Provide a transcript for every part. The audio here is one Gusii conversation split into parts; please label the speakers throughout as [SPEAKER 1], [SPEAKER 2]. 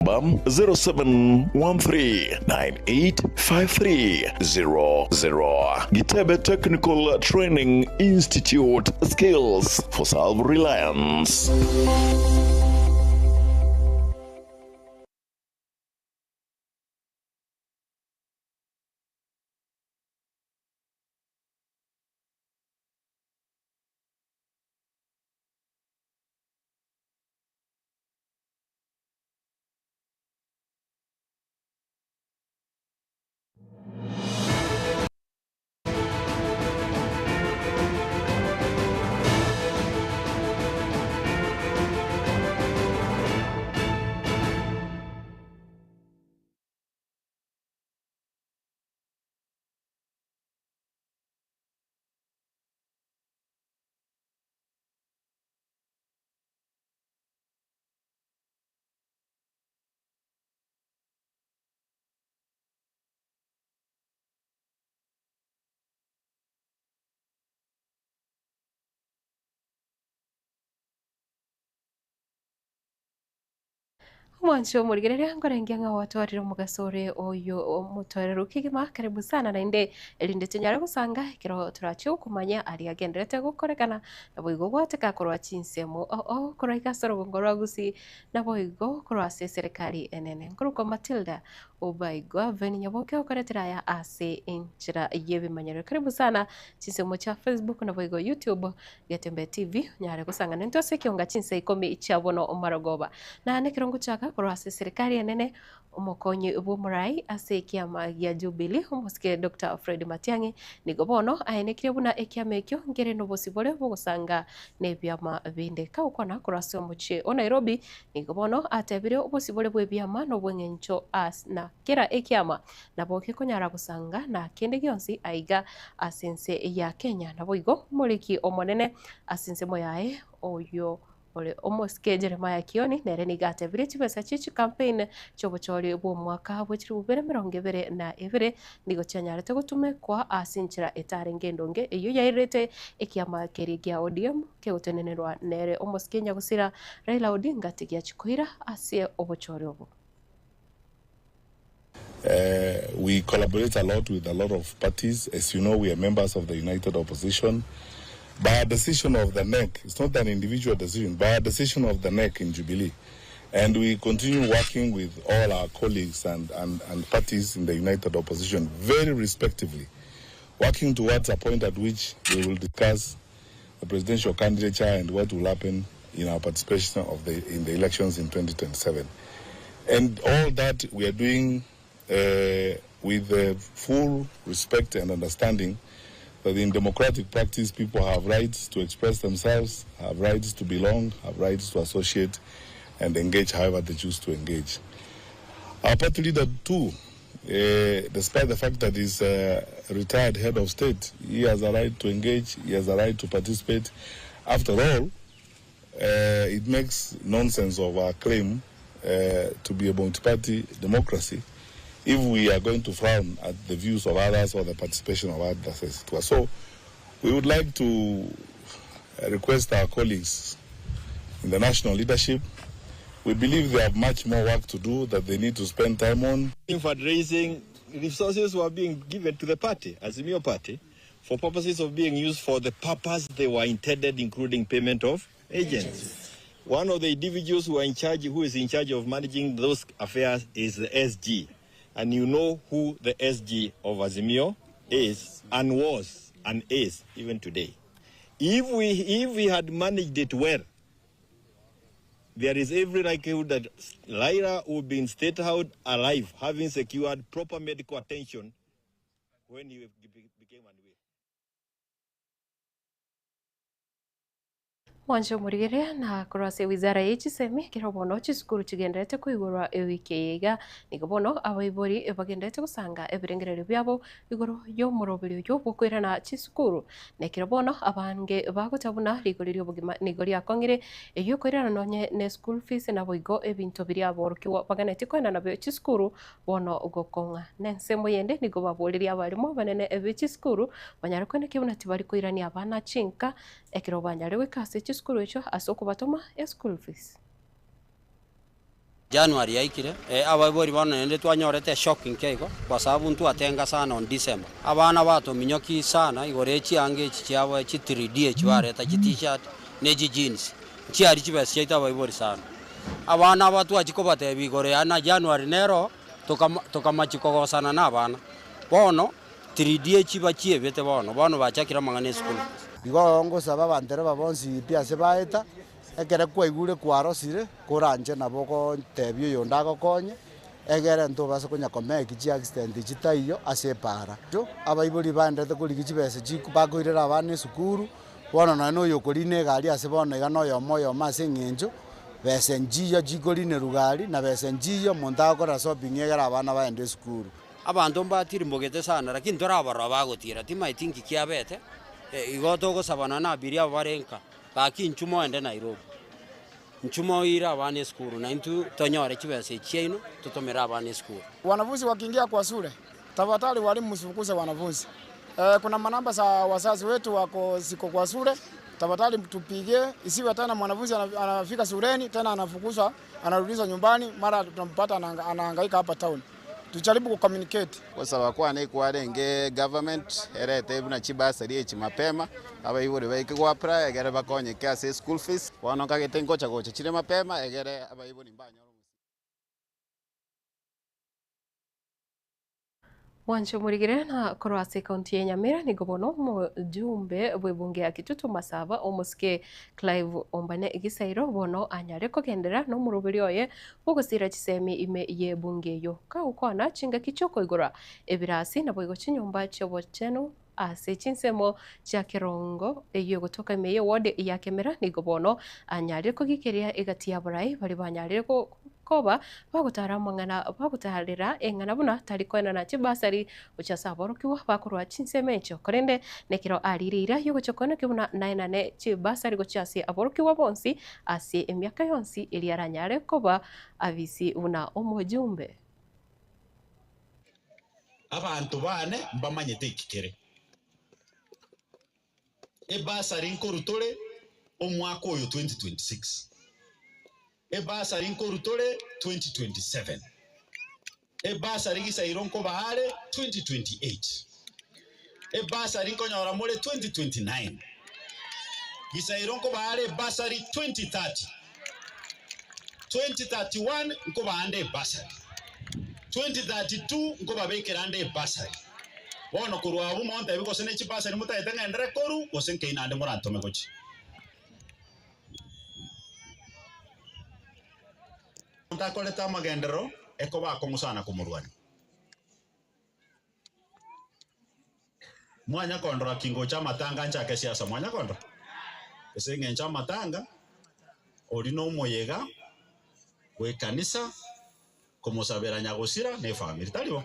[SPEAKER 1] namba 0713985300. Gitebe Technical Training Institute, skills for self-reliance.
[SPEAKER 2] Omwancho omorigereria nkorengia ng'a gwatwarire omogaso ore oyo omotoereru kegima karibu sana naende erinde tonyare gosanga ekero torachie gokomanya aria agenderete gokorekana naboigo gwateka korwa chinsemo oo oo korwa iga ase orogongo rwa Gusii naboigo korwa ase eserekari enene. Nkorokwa Matilda Obaigwa Veni Nyaboke okoretera aya ase enchera y'ebimanyerero. Karibu sana chinsemo chia Facebook naboigo YouTube Getembe TV, onyare gosang'ana intwe ase ekionga chinsa ikomi chia bono marogoba. Na nekero ngochaka korwa ase eserekari enene, omokonyi bw'omorai ase ekiama gia Jubilee, omosike Doctor Fred Matiang'i, nigo bono aenekirie buna ekiama ekio nkere nobosibore bw'ogosanga nebiama binde. Kagokwana korwa ase omochie o Nairobi, nigo bono atebire obosibore bw'ebiama nobw'eng'encho as na kera ekiama Nabo gekonyara gosanga na kende gionsi aiga ase ense ya Kenya. Naboigo omoriki omonene ase ensemo yaye oyio ore omosike Jeremiah Kioni nere nigo atebirie chibesa chie chicampaign chiobochori bw'omwaka bwe chilifu bibere emerongo ebere na ebere nigo chianyarete gotumekwa ase enchera etarenge endonge eyio yairerete ekiama keria gia ODM kegotenenerwa nere omosike nyagosira Raila Odinga tigiachia koira ase obochori obo.
[SPEAKER 3] We collaborate a lot with a lot of parties. As you know, we are members of the United Opposition. By a decision of the NEC, it's not an individual decision, by a decision of the NEC in Jubilee. And we continue working with all our colleagues and, and, and parties in the United Opposition very respectively, working towards a point at which we will discuss the presidential candidature and what will happen in our participation of the, in the elections in 2027. And all that we are doing uh, with the full respect and understanding that in democratic practice people have rights to express themselves, have rights to belong, have rights to associate and engage however they choose to engage. Our party leader too, uh, despite the fact that he's a retired head of state, he has a right to engage, he has a right to participate. After all, uh, it makes nonsense of our claim uh, to be a multi-party democracy if we are going to frown at the views of others or the participation of others, as it were. So we would like to request our colleagues in the national leadership. We believe they have much more work to do that they need to spend time on.
[SPEAKER 4] In fundraising, resources were being given to the party, Azimio party, for purposes of being used for the purpose they were intended, including payment of agents. One of the individuals who are in charge, who is in charge of managing those affairs is the SG. And you know who the SG of Azimio is and was and is even today. If we, if we had managed it well, there is every likelihood that Raila would be in State House alive, having secured proper medical attention when he became unwell.
[SPEAKER 2] Mwanche omorigereria na korwa ase ewizara ye chisemi ekero bono chisukuru chigendererete koigorwa ewiki eye iga, nigo bono abaibori bagendererete gosanga ebirengererio biabo igoro y'omoroberi oyio bw'okoirana chisukuru. Na ekero bono abange bagoteba buna rigori ri'obogima nigo riakong'ire, eyio ekoirana nonye ne school fees naboigo ebinto biria aborokigwa baganetie koenda nabio chisukuru bono gokong'a. Nensemo yende nigo baboririe abarimo abanene be chisukuru banyare koenekia buna tibari koirania abana chinka Ekero banyare goika ase chisukuru echio ase okobatoma eschool fees.
[SPEAKER 5] January yaikire, abaibori bono naende twanyorete eshock nke igo, kwa sababu ntwatenga sana on December. Abana batominyoki sana igoro ye chianga echi chiabo chi 3D echi bareta chi t-shirt ne chi jeans, nchiari chibesa chiaito abaibori sana. Abana aba twachia kobatebia igoro ya na January nero tokama tokamachia kogosana na abana. Bono 3D echi bachiebete bono, bono bachakire amang'ana esukuru.
[SPEAKER 6] Igo ngosaba abantereba bonsi pi ase baeta, Ekero kwaigure kwarosire, koranche nabo ogoteebia oyonde agokonye, egere ntobase konya komeki chiaccident chitaiyo ase epaara. Abaibori baenderete korigia chibesa chiko bakoirera abana esukuru, bono nonye na oyokorina egari ase bono iga na oyomo oyomo ase eng'encho, besa nchiyo chikorinerwa gari na besa nchiyo omonto agokorera shopping egere abana baende esukuru.
[SPEAKER 5] Abanto mbatirimbogete sana lakini torabarora bagotira, timaeti nki kiabete, igo togosaba nonya na abiria aba bare nka. Gaki inchuo moende Nairobi, inchuo moire abana esukuru, na intwe tonyore chibesa echi chiaino totomere abana esukuru.
[SPEAKER 7] Wanafunzi wakiingia kwa shule, tafadhali walimu msifukuze wanafunzi. Eh, kuna manamba za wazazi wetu wako ziko kwa shule, tafadhali tupigie, isiwe tena mwanafunzi anafika shuleni tena anafukuzwa, anarudishwa nyumbani, mara tunampata anahangaika hapa town. Tujaribu kucommunicate.
[SPEAKER 8] Gosaba kwane kwarenge government erete buna chibursary echi mapema, abaibori baike go apply egere bakonyeke ase eschool fees, bono nkagete ngocha gocha chire mapema egere abaibori mbanyore omosibwa.
[SPEAKER 2] Mwanche omorigere na korwa ase ekaunti ya Nyamira nigo bono omojumbe bw'ebunge ya Kitutu Masaba omosike Clive Ombane Gisairo bono anyare kogenderera nomoroberi oye bw'ogosiira chisemi ime y'ebunge eyio. Kagokwana chingaki chi'okoigora ebirasi naboigo chinyomba chi'obochenu ase chinsemo chia kerongo eyio egotoka ime y'eward ya Kemera nigo bono anyarire kogikeria egati y'abarai baria banyarire koba bagotara amang'ana bagotarera eng'ana buna tari koenana chibasari gochia ase aborokigwa bakorwa chinsemo echio korende nekero arire eira y'ogochia koenokia buna naenane chibasari gochia ase aborokigwa bonsi ase emiaka yonsi eria aranyare koba abisi buna omojumbe.
[SPEAKER 9] Abanto baane mbamanyete eki kere. Ebasari nkorwa tore omwaka oyo 2026. Ebasari nkorwa tore 2027. Ebasari gisairo nkoba are 2028. Ebasari nkonyora more 2029. Gisairo nkoba are ebasari 2030. 2031 nkoba ande ebasari. 2032 nkobabekera ande ebasari. Bono korwa abwo montebi gose ne chibasari motagete ng'endere korwa, gose nkei naende morantome gochia. Omonto akorete amagenderero ekoba akong'u sana komorwania. Mwanya kondora ki ngocha amatanga nchake siasa mwanya kondora? Ase eng'encho amatanga oria nomoyega bw'ekanisa komosabera nyagosira na efamiri tari bo?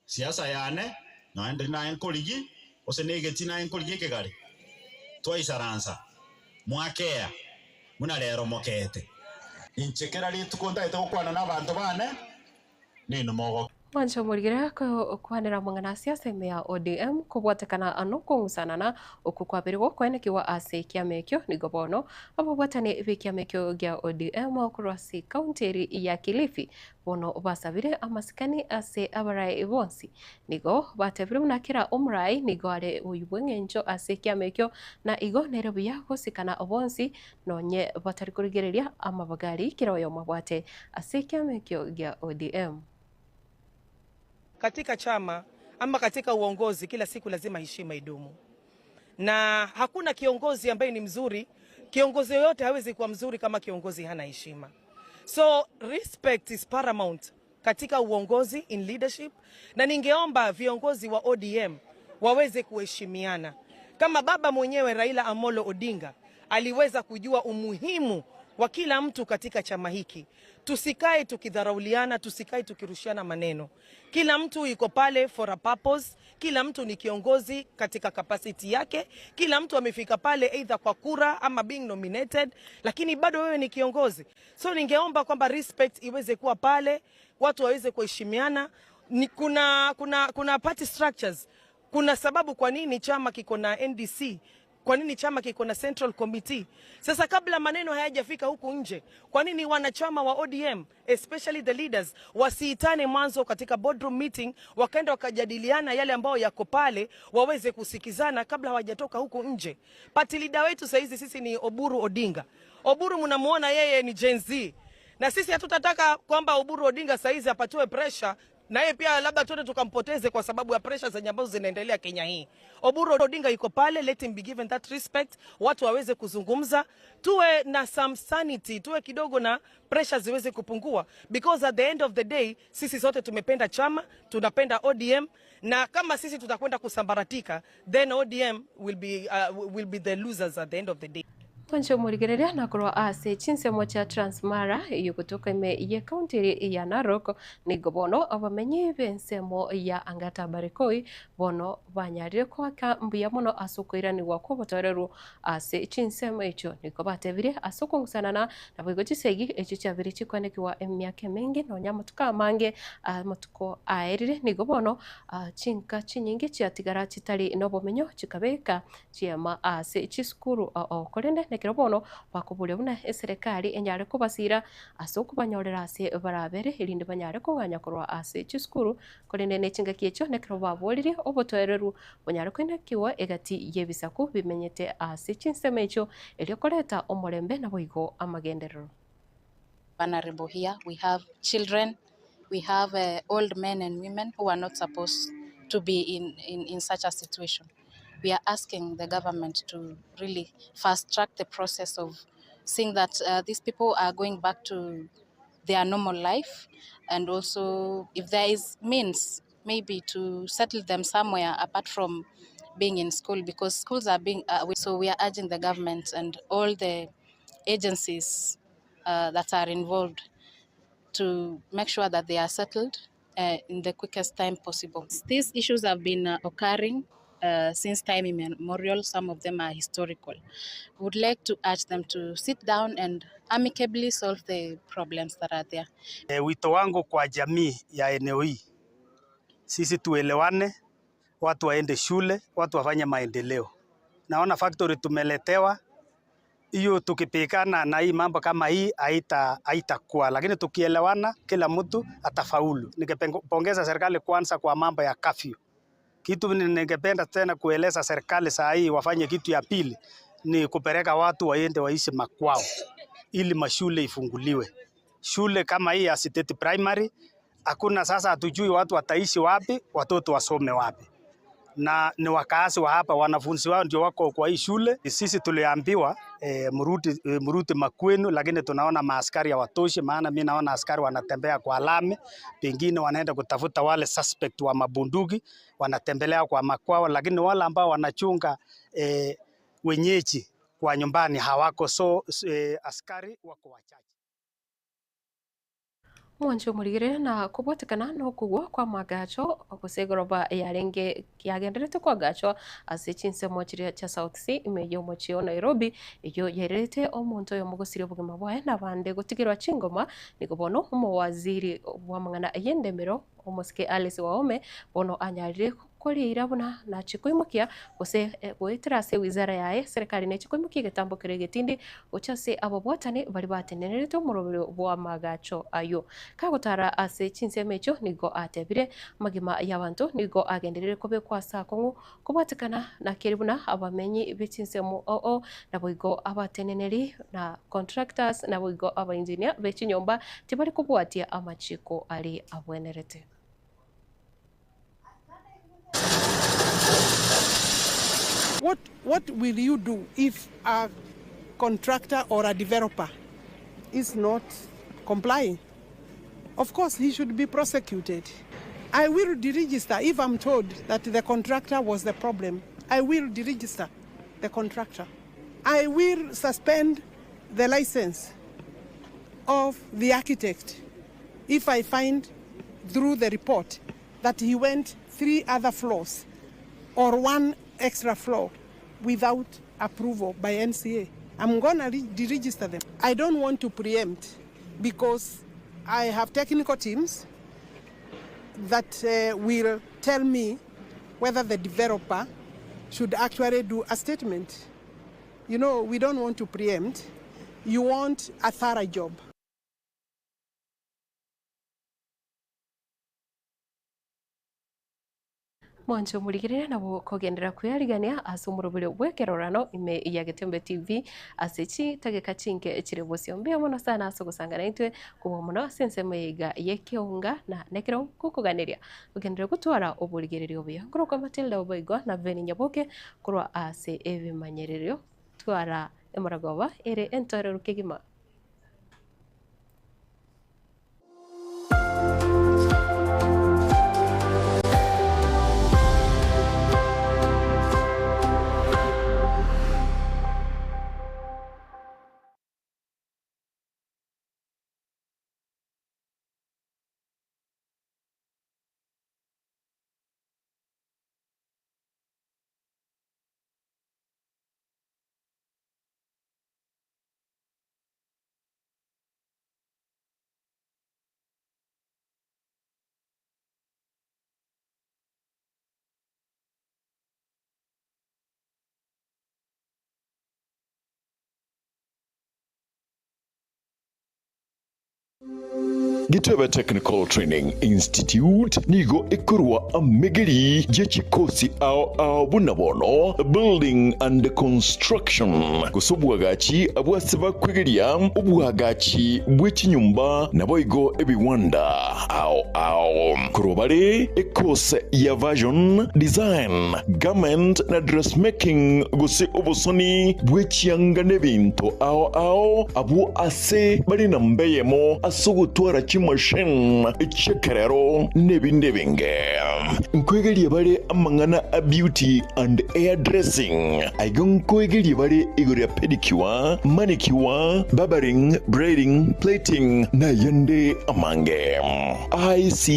[SPEAKER 9] Siasa yane nonya ndiri naye nkorigi gose negeti naye nkorigi ekegare twaisaransa mwakea buna rero mokeete. Inche kera rituko ntagete gokwana nabanto bane Ninwe mogoka.
[SPEAKER 2] Mwanche omorigere gokwanera amang'ana ase ase ime ya ODM kobwatekana nokong'usanana okwo kwabeire gokoenekigwa ase ekiama ekio nigo bono ababwatani b'ekiama ekio gia ODM korwa ase ekaunti eri ya Kilifi bono basabire amasikani ase abarai bonsi. Nigo batebire buna kera omorai nigo are oyio bw'eng'encho ase ekiama ekio na igo nere buya gosikana bonsi Nonye batari korigereria amabagari kera oyomo abwate ase ekiama ekio gia ODM.
[SPEAKER 10] Katika chama ama katika uongozi kila siku lazima heshima idumu, na hakuna kiongozi ambaye ni mzuri. Kiongozi yoyote hawezi kuwa mzuri kama kiongozi hana heshima. So respect is paramount katika uongozi, in leadership, na ningeomba viongozi wa ODM waweze kuheshimiana kama baba mwenyewe Raila Amolo Odinga aliweza kujua umuhimu wa kila mtu katika chama hiki. Tusikae tukidharauliana, tusikae tukirushiana maneno. Kila mtu yuko pale for a purpose, kila mtu ni kiongozi katika capacity yake, kila mtu amefika pale either kwa kura ama being nominated, lakini bado wewe ni kiongozi. So ningeomba kwamba respect iweze kuwa pale, watu waweze kuheshimiana. Ni kuna, kuna, kuna party structures. Kuna sababu kwa nini chama kiko na NDC. Kwa nini chama kiko na central committee? Sasa kabla maneno hayajafika huku nje, kwa nini wanachama wa ODM especially the leaders wasiitane mwanzo katika boardroom meeting, wakaenda wakajadiliana yale ambayo yako pale, waweze kusikizana kabla hawajatoka huku nje. Party leader wetu saizi sisi ni Oburu Odinga. Oburu mnamuona yeye ni Gen Z, na sisi hatutataka kwamba Oburu Odinga saizi apatiwe pressure na yeye pia labda tuende tukampoteze kwa sababu ya pressure zenye ambazo zinaendelea Kenya hii. Oburu Odinga yuko pale, let him be given that respect, watu waweze kuzungumza, tuwe na some sanity, tuwe kidogo na pressure ziweze kupungua, because at the end of the day sisi sote tumependa chama, tunapenda ODM, na kama sisi tutakwenda kusambaratika, then ODM will be the losers at the end of the day.
[SPEAKER 2] Mwanche omorigereria nakorwa ase chinsemo chia Transmara eywo gotoka ime ye county ya Narok nigo bono abamenyi b'ensemo ya Angata Barikoi bono banyarire koaka mbuya mono ase okoiranigwa kwa obotoereru ase chinsemo echio nigo batebire ase okong'usanana naboigo chisegi echio chiabere chikwanekigwa emiaka emenge nonya amatuko amange amatuko aerire nigo bono chinka chinyinge chiatigara chitari na obomenyo chikabeka chiema ase chisukuru oo korende nekero bono bakoboria buna eserekari enyare kobasira ase okobanyorera ase barabere erinde banyare kong'anya korwa ase chisukuru korende na echingaki echio nekero baboririe obotoereru bonyare koinakiwa egati ya ebisaku bimenyete ase chinsemo echio erio koreta omorembe naboigo amagenderero.
[SPEAKER 11] Vulnerable here. We have children, we have old men and women who are not supposed to be in such a situation. We are asking the government to really fast track the process of seeing that these people are going back to their normal life, and also if there is means maybe to settle them somewhere apart from being in school, because schools are being, so we are urging the government and all the agencies that are involved to make sure that they are settled in the quickest time possible. These issues have been occurring since time immemorial. Some of them are historical. We would like to urge them to sit down and amicably solve the problems that are there.
[SPEAKER 12] E, wito wangu kwa jamii ya eneo hii, sisi tuelewane, watu waende shule, watu wafanye maendeleo. Naona factory tumeletewa hiyo, tukipigana na hii mambo kama hii haitakuwa, lakini tukielewana, kila mtu atafaulu. Ningepongeza serikali kwanza kwa mambo ya curfew. Kitu ningependa tena kueleza serikali saa hii wafanye kitu ya pili ni kupeleka watu waende waishi makwao ili mashule ifunguliwe. Shule kama hii ya Siteti Primary hakuna sasa, hatujui watu wataishi wapi, watoto wasome wapi, na ni wakazi wa hapa, wanafunzi wao ndio wako kwa hii shule. Sisi tuliambiwa mrudi makwenu, lakini tunaona maaskari hawatoshi. Maana mimi naona askari wanatembea kwa lami, pengine wanaenda kutafuta wale suspect wa mabunduki, wanatembelea kwa makwao, lakini wale ambao wanachunga wenyeji kwa nyumbani hawako, so askari wako wachache.
[SPEAKER 2] Mwancho omorigere na kobwatekana na okogwa kwa magacho gose egoroba yarenge yagenderete kwagachwa ase chinsemo chiria chia South C ime ya omochie o Nairobi eyo yairerete omonto oyomo gosiria obogima bwaye na abande gotigerwa chingoma nigo bono omowaziri bwa amang'ana y'endemero omosike Alice Wahome bono anyarire koreira buna nachikoimokia gose goetera ase wizara yaye serikali nechikoimokia egetambo kere egetindi gocha ase ababwatani bari batenenerete omorobero bwa magacho ayo kagotara ase chinsemo echio nigo atebire amagima ya abanto nigo agenderere kobekwa ase akong'u kobwatekana nakeri buna abamenyi b'echinsemo oo naboigo abateneneri na contractors naboigo abaengineer b'echinyomba tibari kobwatia amachiko ari abwenerete.
[SPEAKER 13] What will you do if a contractor or a developer is not complying? Of course, he should be prosecuted. I will deregister if I'm told that the contractor was the problem. I will deregister the contractor. I will suspend the license of the architect if I find through the report that he went 3 other floors or 1 extra floor without approval by NCA. I'm going to deregister them. I don't want to preempt because I have technical teams that will tell me whether the developer should actually do a statement. You know, we don't want to preempt. You want a thorough job.
[SPEAKER 2] Mwanche omorigereria nabo kogenderera kweyarigania ase omoroberio bw'ekerorano ime ya Getembe TV ase chitageka chinke chire bosio. Mbuya mono sana ase ogosanga naintwe kobua mono ase ensemo eye iga y'ekeunga na nekero ngokoganeria ogenderere gotwara oborigereria obuya. Nkorokwa Matilda Oboigo na Venny Nyaboke korwa ase ebimanyererio twara emorogoba ere entoereru kegima.
[SPEAKER 1] Gitebe Technical Training Institute nigo ekorwa amegeri ye chikosi ao ao buna bono Building and Construction, gose obwagachi abwase bakwegeria obwagachi bwe chinyomba naboigo ebiwanda ao ao. Korwa bare ekose ya Version, Design, Garment na Dressmaking gose obosoni bwe chianga nebinto ao ao abwo ase bare namba eyemo ase ogotwara chimachine chi'ekerero nebinde ebinge. Nkoegeria bare amang'ana a beauty and hair dressing. Aiga nkoegeria bare igoro ya pedicure, manicure, barbering, braiding, plaiting na ayande amange. IC.